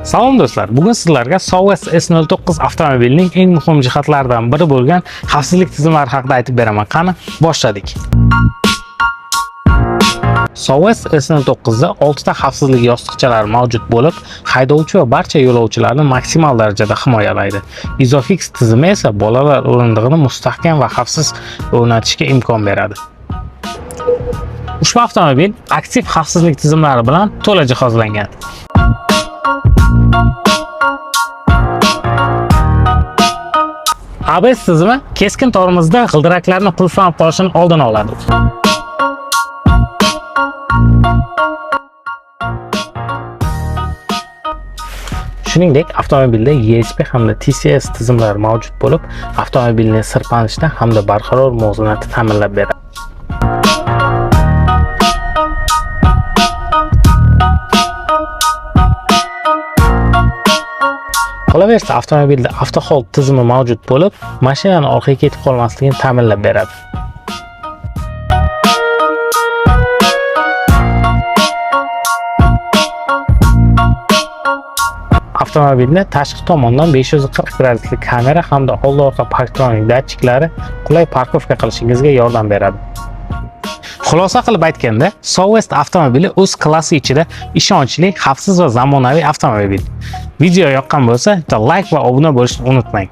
Salom do'stlar. Bugun sizlarga Soueast S09 avtomobilining eng muhim jihatlaridan biri bo'lgan xavfsizlik tizimlari haqida aytib beraman. Qani, boshladik. Soueast S09 da 6 ta xavfsizlik yostiqchalari mavjud bo'lib, haydovchi va barcha yo'lovchilarni maksimal darajada himoyalaydi. Isofix tizimi esa bolalar o'rindig'ini mustahkam va xavfsiz o'rnatishga imkon beradi. Ushbu avtomobil aktiv xavfsizlik tizimlari bilan to'la jihozlangan. ABS tizimi keskin tormozda g'ildiraklarni qulflanib qolishini oldini oladi. Shuningdek, avtomobilda ESP hamda TCS tizimlari mavjud bo'lib, avtomobilni sirpanishdan hamda barqaror muvozanatni ta'minlab beradi. Qolaversa, avtomobilda avtohold tizimi mavjud bo'lib, mashinani orqaga ketib qolmasligini ta'minlab beradi. Avtomobilda tashqi tomondan 540 gradusli kamera hamda oldi-orqa parktronik datchiklari qulay parkovka qilishingizga yordam beradi. Xulosa qilib aytganda, Soueast avtomobili o'z klassi ichida ishonchli, xavfsiz va zamonaviy avtomobil. Video yoqqan bo'lsa, bitta like va obuna bo'lishni unutmang.